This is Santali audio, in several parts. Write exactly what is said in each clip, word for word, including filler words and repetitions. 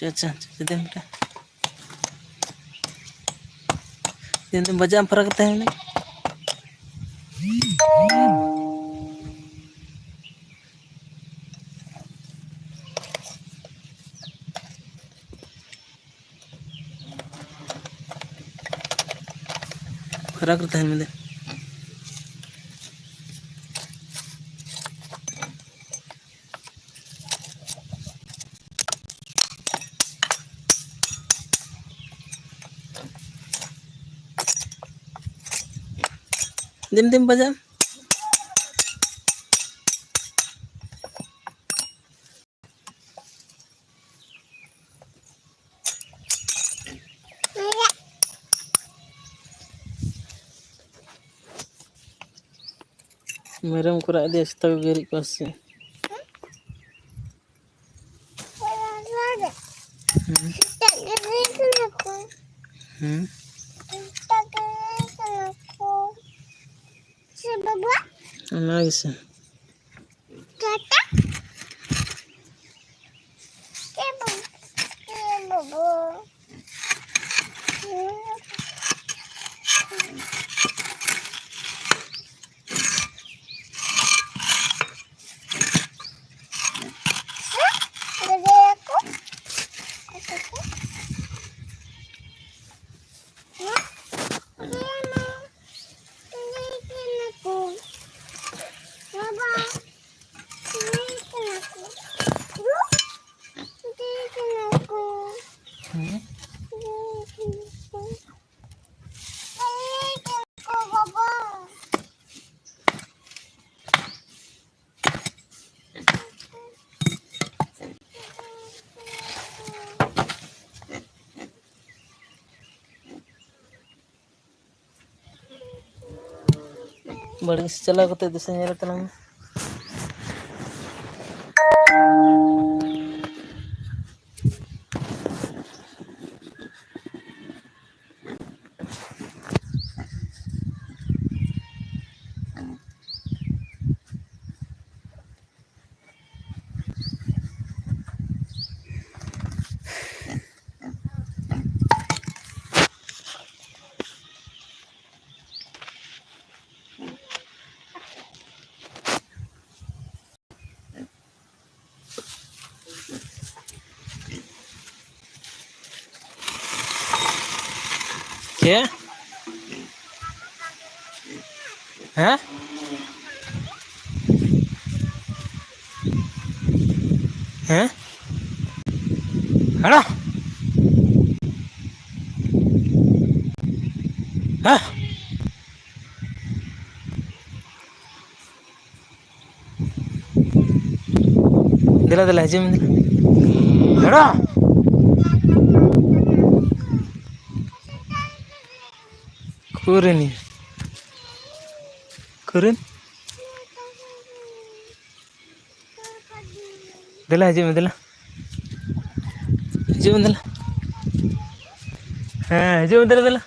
ᱟᱪᱪᱷᱟ, ᱟᱪᱪᱷᱟ, ᱪᱮᱫ ᱮᱢ ᱢᱮᱛᱟᱭ? ᱛᱤᱱ ᱫᱤᱱ ᱵᱟᱡᱟᱜ ᱟᱢ ᱯᱷᱟᱨᱟᱠ ᱠᱟᱛᱮ ᱦᱮᱸ? ᱯᱷᱟᱨᱟᱠ ᱨᱮ ᱛᱟᱦᱮᱱ ᱢᱮ ᱫᱮ᱾ ᱫᱤᱱ ᱫᱤᱱ ᱵᱟᱡᱟᱜ᱾ ᱢᱮᱨᱚᱢ ᱠᱚ ᱨᱟᱜ ᱤᱫᱤᱭᱟ, ᱥᱮᱛᱟ ᱠᱚ ᱜᱮᱨᱮᱫ ᱠᱚᱣᱟ ᱥᱮ? ᱦᱩᱸ᱾ ᱦᱩᱸ᱾ ᱚᱱᱟ ᱜᱮᱥᱮ᱾ ᱵᱟᱲᱜᱮ ᱥᱮᱫ ᱪᱟᱞᱟᱣ ᱠᱟᱛᱮ ᱫᱤᱥᱟᱹ ᱧᱮᱞ ᱛᱟᱞᱟᱝ ᱢᱮ᱾ ᱪᱮᱫ? ᱦᱮᱸ? ᱦᱮᱸ? ᱦᱮᱸ? ᱫᱮᱞᱟ, ᱫᱮᱞᱟ, ᱦᱤᱡᱩᱜ ᱢᱮ, ᱫᱮᱞᱟ᱾ ᱦᱮᱲᱟ! ᱚᱠᱟᱨᱮ ᱱᱤᱭᱟᱹ? ᱚᱠᱟᱨᱮ? ᱫᱮᱞᱟ, ᱦᱤᱡᱩᱜ ᱢᱮ, ᱫᱮᱞᱟ᱾ ᱦᱤᱡᱩᱜ ᱢᱮ, ᱫᱮᱞᱟ᱾ ᱦᱮᱸ, ᱦᱤᱡᱩᱜ ᱢᱮ, ᱫᱮᱞᱟ, ᱫᱮᱞᱟ᱾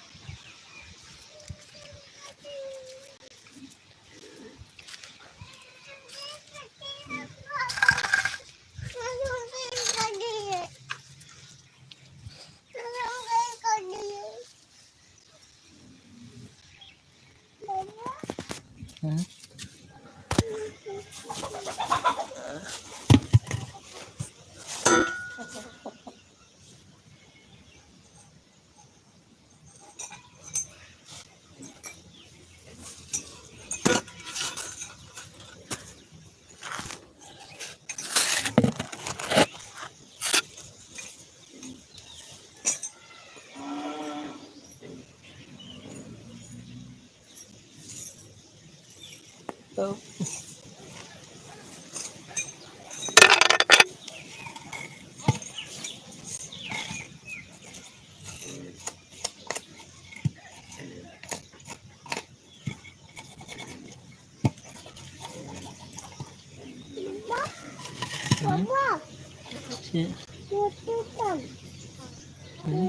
ᱦᱮᱸ᱾ ᱦᱮᱸ? ᱪᱮᱫ? ᱦᱮᱸ?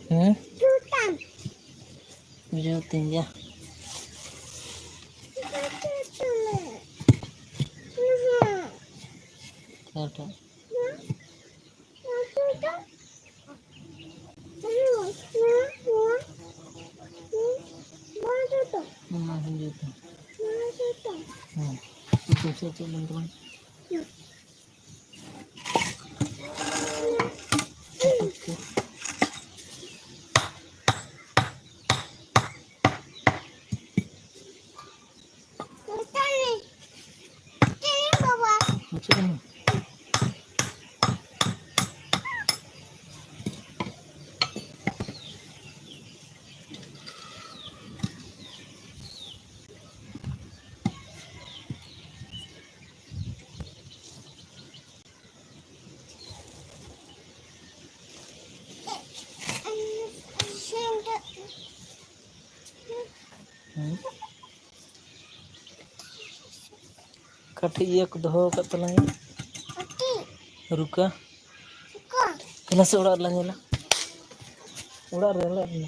ᱦᱮᱸ? ᱵᱩᱡᱷᱟᱹᱣ ᱛᱤᱧ ᱜᱮᱭᱟ᱾ ᱚᱠᱟᱴᱟᱜ? ᱚᱱᱟ ᱦᱚᱸ ᱡᱩᱛᱟ᱾ ᱦᱮᱸ, ᱪᱮᱫ ᱪᱮᱫ ᱪᱮᱫ ᱢᱮᱱ ᱛᱟᱵᱚᱱ? ᱦᱩᱸ? ᱠᱟᱹᱴᱤᱡ ᱤᱭᱟᱹ ᱠᱚ ᱫᱚᱦᱚ ᱟᱠᱟᱫ ᱛᱟᱞᱟᱝᱟ᱾ ᱨᱩᱠᱟ᱾ ᱫᱮᱞᱟ ᱥᱮ ᱚᱲᱟᱜ ᱨᱮᱞᱟᱝ ᱧᱮᱞᱟ᱾ ᱚᱲᱟᱜ ᱨᱮ, ᱚᱲᱟᱜ ᱨᱮ᱾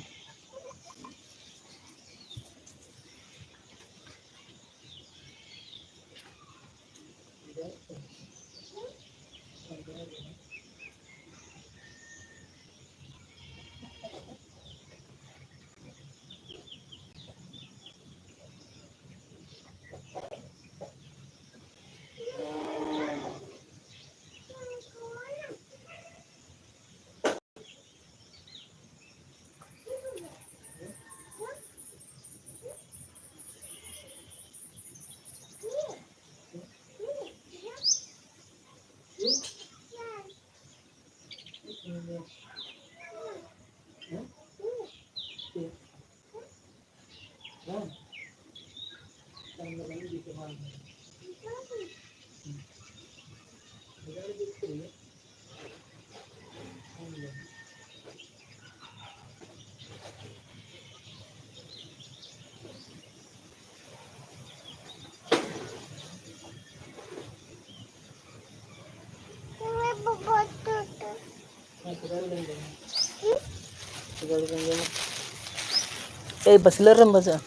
ᱮᱭ, ᱵᱟᱥᱞᱟᱹ ᱨᱮᱢ ᱵᱟᱡᱟᱜᱼᱟ᱾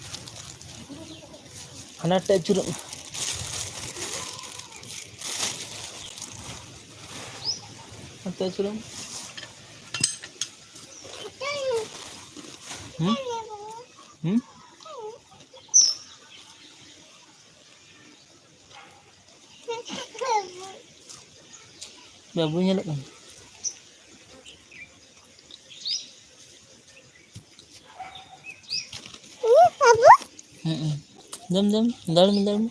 ᱦᱟᱱᱟ ᱴᱟᱜ ᱟᱹᱪᱩᱨᱚᱜ ᱢᱮ᱾ ᱦᱟᱱᱛᱮ ᱟᱹᱪᱩᱨᱚᱜ ᱢᱮ᱾ ᱦᱩᱸ? ᱦᱩᱸ? ᱵᱟᱹᱵᱩ ᱧᱮᱞᱚᱜ ᱠᱟᱱᱟ᱾ ᱦᱩᱸ, ᱡᱚᱢ, ᱡᱚᱢ, ᱫᱟᱹᱲ ᱢᱮ, ᱫᱟᱹᱲ ᱢᱮ᱾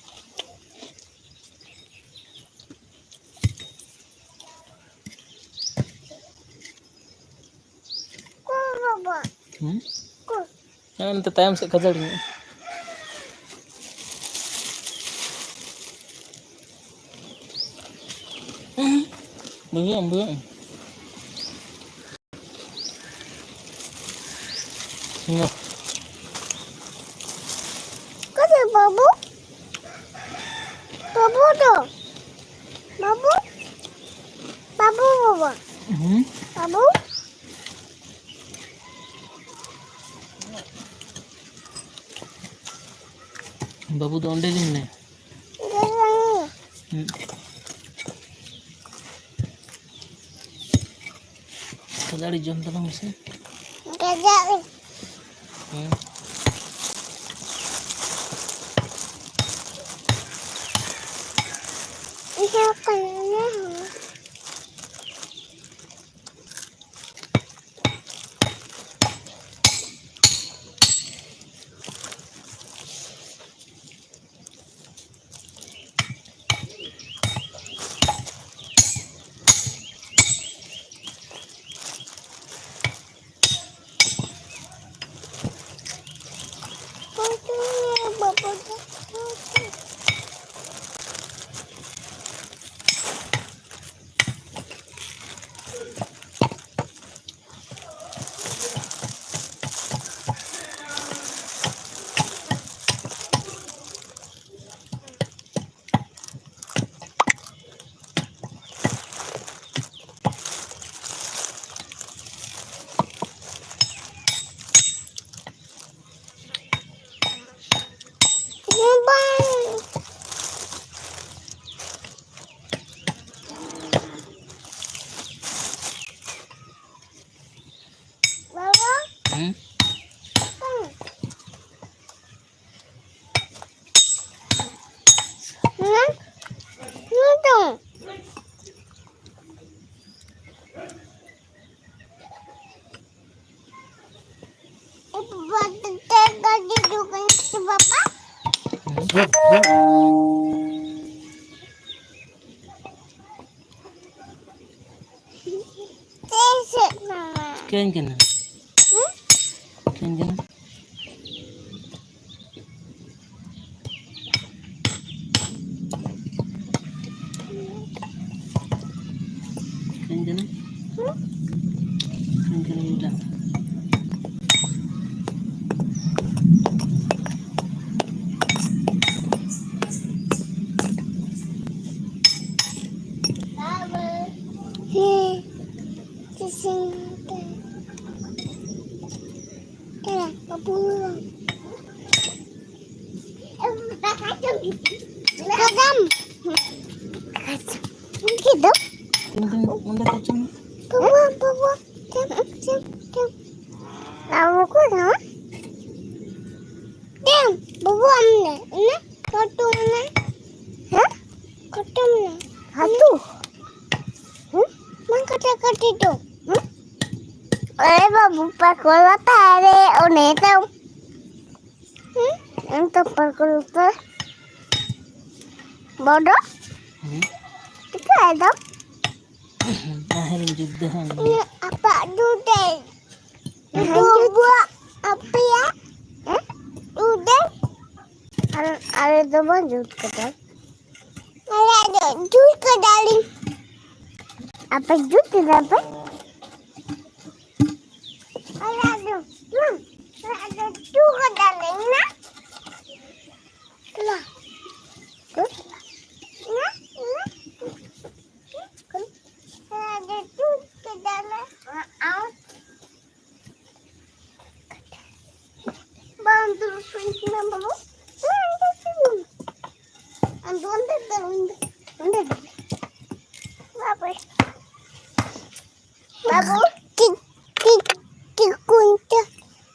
ᱦᱩᱸ? ᱦᱮᱸ, ᱱᱚᱛᱮ ᱛᱟᱭᱚᱢ ᱥᱮᱫ ᱠᱷᱟᱹᱫᱟᱹᱲ ᱢᱮ᱾ ᱵᱩᱡᱷᱟᱹᱣ, ᱵᱩᱡᱷᱟᱹᱣ᱾ ᱚᱠᱟᱨᱮ ᱵᱟᱹᱵᱩ? ᱵᱟᱹᱵᱩ ᱫᱚ? ᱵᱟᱹᱵᱩ? ᱵᱟᱹᱵᱩ ᱵᱟᱵᱟ᱾ ᱦᱩᱸ? ᱵᱟᱹᱵᱩ? ᱵᱟᱹᱵᱩ ᱫᱚ ᱚᱸᱰᱮ ᱜᱮ ᱢᱮᱱᱟᱭᱟ᱾ ᱦᱩᱸ᱾ ᱠᱷᱟᱹᱡᱟᱹᱲᱤ ᱡᱚᱢ ᱛᱟᱞᱟᱝ ᱢᱮᱥᱮ᱾ ᱠᱷᱟᱹᱡᱟᱹᱲᱤ᱾ ᱦᱮᱸ᱾ ᱤᱧ ᱦᱚᱸ ᱠᱟᱹᱡ ᱧᱩᱭ ᱢᱮ᱾ ᱪᱤᱠᱟᱹᱭᱮᱱ ᱠᱟᱱᱟ? ᱪᱤᱠᱟᱹᱭᱮᱱ ᱠᱟᱱᱟ? ᱪᱤᱠᱟᱹᱭᱮᱱ ᱠᱟᱱᱟ? ᱪᱤᱠᱟᱹᱭᱮᱱ ᱠᱟᱱᱟ ᱵᱮᱴᱟ? ᱦᱮᱸ, ᱤᱥᱤᱱ ᱠᱟᱛᱮ᱾ ᱮ, ᱵᱟᱹᱵᱩ᱾ ᱠᱟᱫᱟᱢ᱾ ᱠᱤᱫᱩ᱾ ᱚᱸᱰᱮ, ᱚᱸᱰᱮ ᱠᱚ ᱪᱚᱝ᱾ ᱵᱟᱹᱵᱩ, ᱵᱟᱹᱵᱩ, ᱪᱚᱝ, ᱪᱚᱝ, ᱪᱚᱝ᱾ ᱟᱵᱚ ᱠᱚ ᱱᱚᱣᱟ᱾ ᱫᱮᱢ, ᱵᱟᱹᱵᱩ ᱟᱢ ᱱᱮ, ᱚᱱᱮ ᱠᱟᱹᱴᱩᱵ ᱢᱮ᱾ ᱦᱮᱸ? ᱠᱟᱹᱴᱩᱵ ᱢᱮ᱾ ᱦᱟᱹᱛᱩ? ᱦᱮᱸ? ᱵᱟᱝ ᱠᱟᱹᱴᱩᱵ, ᱠᱟᱹᱴᱩᱵ ᱫᱚ᱾ ᱦᱮᱸ? ᱮ ᱵᱟᱹᱵᱩ, ᱯᱟᱠᱚᱲ ᱞᱟᱛᱟᱨ ᱨᱮ ᱚᱱᱮ ᱛᱟᱢ᱾ ᱦᱮᱸ? ᱮᱱ ᱛᱚ ᱯᱟᱠᱚᱲ ᱞᱟᱛᱟᱨ᱾ ᱵᱚᱰᱚ? ᱦᱮᱸ? ᱪᱤᱠᱟᱹᱭ ᱫᱟᱢ? ᱱᱟᱦᱮᱞ ᱡᱩᱛ ᱫᱚ ᱦᱟᱸᱜ᱾ ᱤᱧᱟᱹᱜ ᱟᱯᱟᱜ ᱫᱩᱫᱮ᱾ ᱱᱟᱦᱮᱞ ᱡᱩᱛ? ᱵᱟᱹᱵᱩᱣᱟᱜ ᱟᱯᱮᱭᱟᱜ ᱦᱮᱸ? ᱫᱩᱫᱮ᱾ ᱟᱨ ᱟᱞᱮ ᱫᱚ ᱵᱟᱝ ᱡᱩᱛ ᱠᱟᱫᱟ᱾ ᱟᱞᱮ ᱫᱚ ᱡᱩᱛ ᱠᱟᱫᱟᱞᱤᱧ᱾ ᱟᱯᱮ ᱡᱩᱛ ᱠᱮᱫᱟ ᱯᱮ? ᱟᱞᱮ ᱫᱚ, ᱦᱩᱸ, ᱟᱞᱮ ᱫᱚ ᱡᱩᱛ ᱠᱟᱫᱟᱞᱤᱧ ᱱᱟ᱾ ᱱᱟ, ᱱᱟ, ᱱᱟ᱾ ᱟᱞᱮ ᱫᱚ ᱡᱩᱛ ᱠᱟᱫᱟᱞᱮ᱾ ᱵᱟᱝ ᱫᱩᱲᱩᱵ ᱦᱩᱭ ᱠᱟᱱᱟ ᱵᱟᱹᱵᱩ᱾ ᱟᱢ ᱫᱚ ᱚᱸᱰᱮ ᱫᱩᱲᱩᱵ ᱢᱮ᱾ ᱚᱸᱰᱮ ᱫᱩᱲᱩᱵ ᱢᱮ᱾ ᱵᱟᱵᱟ᱾ ᱵᱟᱹᱵᱩ᱾ ᱴᱤᱠ, ᱴᱤᱠ, ᱴᱤᱠ, ᱠᱩᱧ ᱛᱮ᱾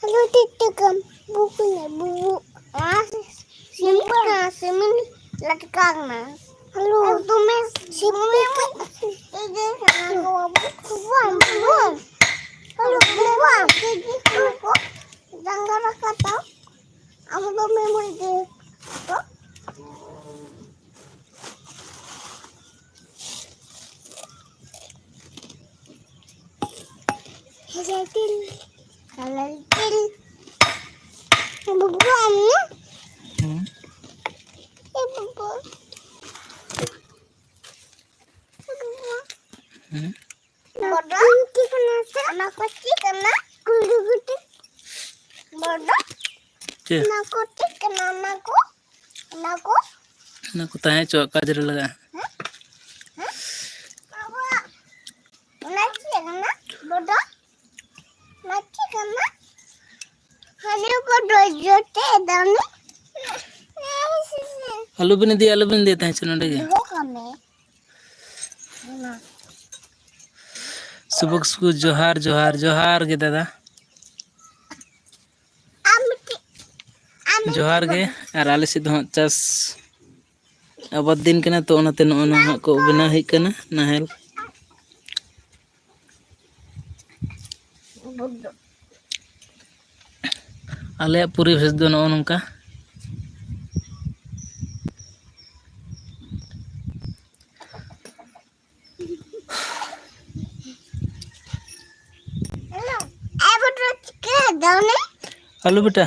ᱟᱞᱚ ᱴᱤᱠ, ᱴᱤᱠ, ᱟᱢ᱾ ᱵᱩᱠᱩᱧ ᱢᱮ, ᱵᱩᱵᱩ᱾ ᱥᱤᱢᱤ ᱠᱟᱱᱟ, ᱥᱤᱢᱤ ᱞᱟᱴᱠᱟ ᱠᱟᱱᱟ᱾ ᱦᱮᱞᱳ᱾ ᱫᱚᱢᱮ ᱥᱤᱢᱤ᱾ ᱤᱭᱟᱹ ᱠᱟᱱᱟ ᱠᱚ ᱵᱟᱹᱵᱩ᱾ ᱵᱩᱵᱩ, ᱵᱩᱵᱩ᱾ ᱦᱮᱞᱳ, ᱵᱩᱵᱩ᱾ ᱡᱟᱸᱜᱟ ᱨᱟᱠᱟᱵ ᱛᱟᱢ᱾ ᱟᱢ ᱫᱚ ᱢᱮᱢᱳᱨᱤ ᱜᱮ᱾ ᱡᱮ ᱛᱤᱞ, ᱠᱟᱞᱟᱨ ᱛᱤᱞ᱾ ᱵᱟᱹᱵᱩ, ᱟᱢ ᱱᱟ? ᱦᱩᱸ᱾ ᱮ ᱵᱟᱹᱵᱩ᱾ ᱮ ᱵᱟᱹᱵᱩ᱾ ᱦᱩᱸ᱾ ᱵᱚᱰᱚ? ᱪᱮᱫ ᱠᱟᱱᱟ ᱥᱮ? ᱚᱱᱟ ᱠᱚ ᱪᱮᱫ ᱠᱟᱱᱟ? ᱠᱩᱞᱤ ᱜᱩᱴᱤ᱾ ᱵᱚᱰᱚ? ᱪᱮᱫ? ᱚᱱᱟ ᱠᱚ ᱪᱮᱫ ᱠᱟᱱᱟ? ᱚᱱᱟ ᱠᱚ? ᱚᱱᱟ ᱠᱚ? ᱚᱱᱟ ᱠᱚ ᱛᱟᱦᱮᱸ ᱦᱚᱪᱚᱣᱟᱜ, ᱠᱟᱡᱽ ᱨᱮ ᱞᱟᱜᱟᱜᱼᱟ᱾ ᱦᱮᱸ? ᱦᱮᱸ? ᱵᱟᱵᱟ, ᱚᱱᱟ ᱪᱮᱫ ᱠᱟᱱᱟ? ᱵᱚᱰᱚ? ᱚᱱᱟ ᱪᱮᱫ ᱠᱟᱱᱟ? ᱦᱟᱱᱮ ᱵᱚᱰᱚ ᱡᱚᱴᱮᱫ ᱫᱚ ᱩᱱᱤ᱾ ᱟᱞᱚᱵᱤᱱ ᱤᱫᱤᱭᱟ, ᱟᱞᱚᱵᱤᱱ ᱤᱫᱤᱭᱟ, ᱛᱟᱦᱮᱸ ᱦᱚᱪᱚ ᱱᱚᱸᱰᱮ ᱜᱮ᱾ ᱫᱚᱦᱚ ᱠᱟᱜ ᱢᱮ᱾ ᱚᱱᱟ᱾ ᱥᱩᱵᱚᱠ ᱥᱩᱠ, ᱡᱚᱦᱟᱨ, ᱡᱚᱦᱟᱨ, ᱡᱚᱦᱟᱨ ᱜᱮ ᱫᱟᱫᱟ᱾ ᱟᱢ ᱢᱤᱫᱴᱤᱡ, ᱟᱢ ᱢᱤᱫᱴᱤᱡ ᱡᱚᱦᱟᱨ ᱜᱮ᱾ ᱵᱚᱰᱚ᱾ ᱟᱨ ᱟᱞᱮ ᱥᱮᱫ ᱫᱚ ᱦᱟᱸᱜ ᱪᱟᱥ ᱟᱵᱟᱫ ᱫᱤᱱ ᱠᱟᱱᱟ, ᱛᱚ ᱚᱱᱟᱛᱮ ᱱᱚᱜᱼᱚ ᱱᱟ ᱦᱟᱸᱜ ᱠᱚ ᱵᱮᱱᱟᱣ ᱦᱩᱭᱩᱜ ᱠᱟᱱᱟ ᱱᱟᱦᱮᱞ᱾ ᱵᱚᱰᱚ᱾ ᱟᱞᱮᱭᱟᱜ ᱯᱚᱨᱤᱵᱮᱥ ᱫᱚ ᱱᱚᱜᱼᱚ ᱱᱚᱝᱠᱟ᱾ ᱦᱮᱞᱳ, ᱮ ᱵᱚᱰᱚ, ᱪᱤᱠᱟᱹ ᱫᱚ ᱩᱱᱤ? ᱟᱞᱚ ᱵᱮᱴᱟ᱾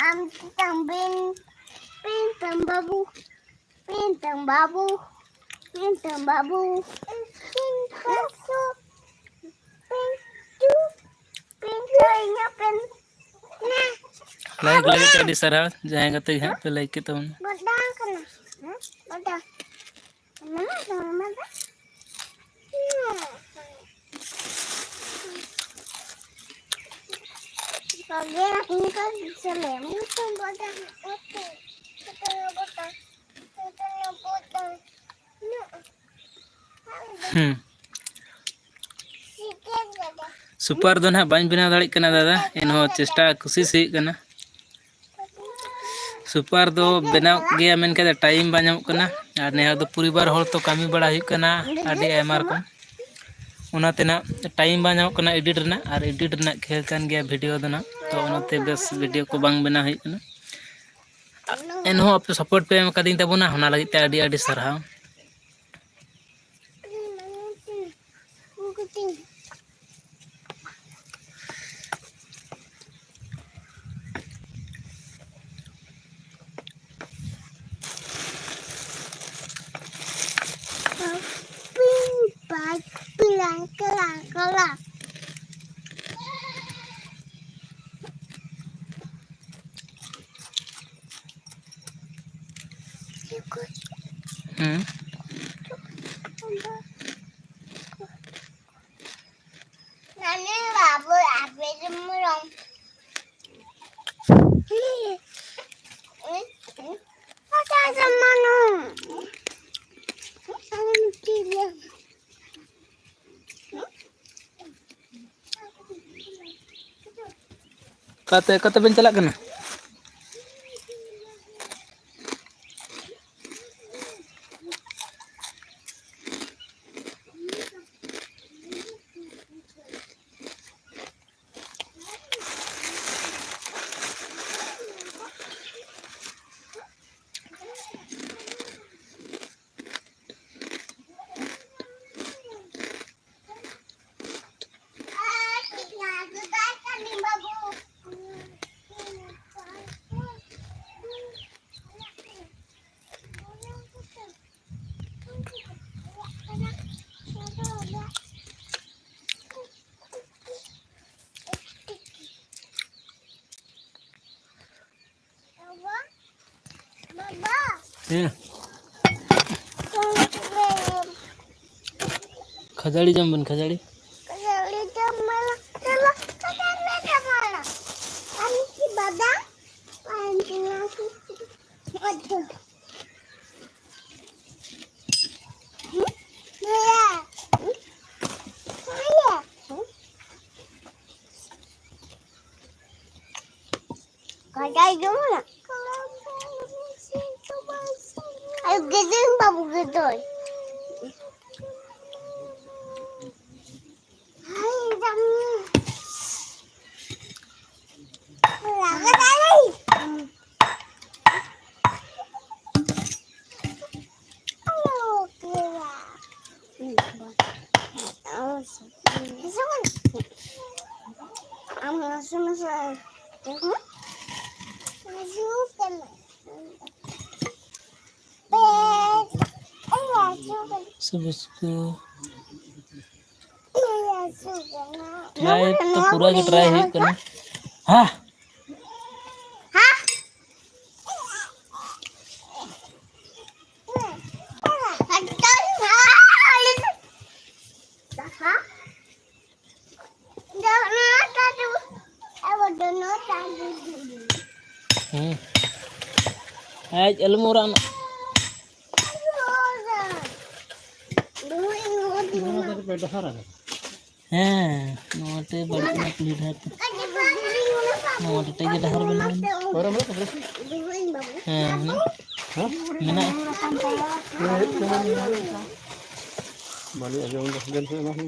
Am tam bin, bin tam babu, bin tam babu, bin tam babu, bin pasu, bin tu, bin tu, nya bin na. Like ᱞᱟᱹᱜᱤᱫ ᱛᱮ ᱟᱹᱰᱤ ᱥᱟᱨᱦᱟᱣ, ᱡᱟᱦᱟᱸᱭ ᱜᱟᱛᱮ ᱜᱮ ᱦᱟᱸᱜ ᱯᱮ like ᱠᱮᱫ ᱛᱟᱵᱚᱱᱟ᱾ ᱵᱚᱰᱟᱝ ᱠᱟᱱᱟ᱾ ᱦᱮᱸ? ᱵᱚᱰᱟᱝ᱾ ᱢᱟᱢᱟ, ᱢᱟᱢᱟ ᱫᱚ? ᱦᱮᱸ᱾ Lagi ini kan selemu tuh botak. Oke. Kita botak. Kita botak. Yuk. Hmm. Sikit aja. Super ᱫᱚ ᱱᱟᱦᱟᱜ ᱵᱟᱹᱧ ᱵᱮᱱᱟᱣ ᱫᱟᱲᱮᱭᱟᱜ ᱠᱟᱱᱟ ᱫᱟᱫᱟ, ᱮᱱᱦᱚᱸ ᱪᱮᱥᱴᱟ ᱠᱩᱥᱤᱥ ᱦᱩᱭᱩᱜ ᱠᱟᱱᱟ᱾ ᱥᱩᱯᱟᱨ ᱫᱚ ᱵᱮᱱᱟᱣ ᱜᱮᱭᱟ, ᱢᱮᱱᱠᱷᱟᱱ ᱫᱚ ᱴᱟᱭᱤᱢ ᱵᱟᱝ ᱧᱟᱢᱚᱜ ᱠᱟᱱᱟ᱾ ᱟᱨ ᱱᱮ ᱦᱚᱲ ᱫᱚ ᱯᱚᱨᱤᱵᱟᱨ ᱦᱚᱲ ᱛᱚ ᱠᱟᱹᱢᱤ ᱵᱟᱲᱟ ᱦᱩᱭᱩᱜ ᱠᱟᱱᱟ ᱟᱹᱰᱤ ᱟᱭᱢᱟ ᱨᱚᱠᱚᱢ, ᱚᱱᱟᱛᱮ ᱱᱟᱜ ᱴᱟᱭᱤᱢ ᱵᱟᱝ ᱧᱟᱢᱚᱜ ᱠᱟᱱᱟ ᱮᱰᱤᱴ ᱨᱮᱱᱟᱜ᱾ ᱟᱨ ᱮᱰᱤᱴ ᱨᱮᱱᱟᱜ ᱠᱷᱮᱞ ᱠᱟᱱ ᱜᱮᱭᱟ ᱵᱷᱤᱰᱤᱭᱳ ᱫᱚ ᱱᱟᱜ, ᱛᱚ ᱚᱱᱟᱛᱮ ᱵᱮᱥ ᱵᱷᱤᱰᱤᱭᱳ ᱠᱚ ᱵᱟᱝ ᱵᱮᱱᱟᱣ ᱦᱩᱭᱩᱜ ᱠᱟᱱᱟ᱾ ᱮᱱᱦᱚᱸ ᱟᱯᱮ ᱥᱟᱯᱳᱨᱴ ᱯᱮ ᱮᱢ ᱠᱟᱫᱤᱧ ᱛᱟᱵᱚᱱᱟ, ᱚᱱᱟ ᱞᱟᱹᱜᱤᱫ ᱛᱮ ᱟᱹᱰᱤ ᱟᱹᱰᱤ ᱥᱟᱨᱦᱟᱣ᱾ ᱦᱮᱸ᱾ ᱚᱠᱟᱛᱮ, ᱚᱠᱟᱛᱮ ᱵᱮᱱ ᱪᱟᱞᱟᱜ ᱠᱟᱱᱟ? ᱦᱮᱸ᱾ ᱠᱷᱟᱹᱡᱟᱹᱲᱤ ᱡᱚᱢ ᱵᱮᱱ, ᱠᱷᱟᱹᱡᱟᱹᱲᱤ᱾ ᱠᱷᱟᱹᱡᱟᱹᱲᱤ ᱡᱚᱢ ᱢᱮ, ᱪᱚᱞᱚ, ᱠᱷᱟᱹᱡᱟᱹᱲᱤ ᱡᱚᱢ ᱢᱮ᱾ ᱪᱟᱭ ᱡᱚᱢᱟ? ᱟᱭ ᱜᱮᱫᱚᱭ ᱵᱟᱹᱵᱩ ᱜᱮᱫᱚᱭ᱾ ᱦᱟᱭ ᱡᱟᱢᱤ᱾ ᱞᱟᱜᱟ ᱫᱟᱞᱮ᱾ ᱥᱩᱵᱩᱥᱠᱩ᱾ ᱴᱨᱟᱭ ᱛᱚ ᱯᱩᱨᱟᱹ ᱜᱮ ᱴᱨᱟᱭ ᱦᱩᱭᱩᱜ ᱠᱟᱱᱟ᱾ ᱦᱟ᱾ ᱦᱮᱸ᱾ ᱟᱡ ᱟᱞᱚᱢ ᱚᱨᱟᱜ ᱱᱟ᱾ ᱦᱮᱸ, ᱱᱚᱣᱟ ᱛᱮ ᱵᱟᱹᱲᱤᱡ ᱮᱱᱟ ᱠᱩᱞᱦᱤ ᱰᱟᱦᱟᱨ ᱛᱮ᱾ ᱱᱚᱣᱟ ᱛᱮ ᱜᱮ ᱰᱟᱦᱟᱨ ᱵᱮᱱᱟᱣ ᱮᱱᱟ᱾ ᱦᱮᱸ, ᱦᱮᱸ᱾ ᱢᱮᱱᱟᱜᱼᱟ᱾ ᱵᱟᱹᱞᱤᱧ ᱟᱸᱡᱚᱢ ᱮᱫᱟ, ᱵᱮᱱ ᱥᱮ ᱵᱟᱝ?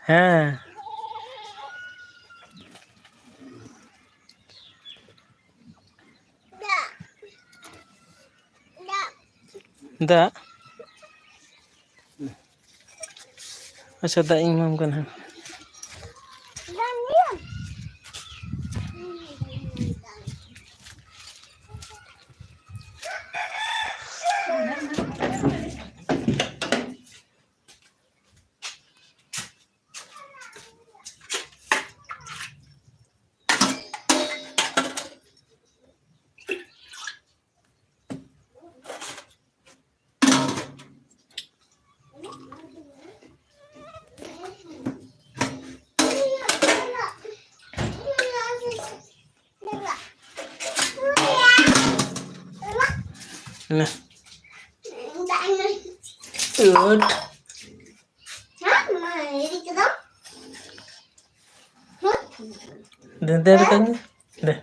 ᱦᱮᱸ᱾ ᱫᱟᱜ? ᱟᱪᱪᱷᱟ, ᱫᱟᱜ ᱤᱧ ᱮᱢᱟᱢ ᱠᱟᱱᱟ ᱦᱟᱸᱜ᱾ ᱱᱮ᱾ ᱩᱴ᱾ ᱫᱮ, ᱫᱮ, ᱫᱮ, ᱠᱟᱹᱧ ᱢᱮ᱾ ᱫᱮ᱾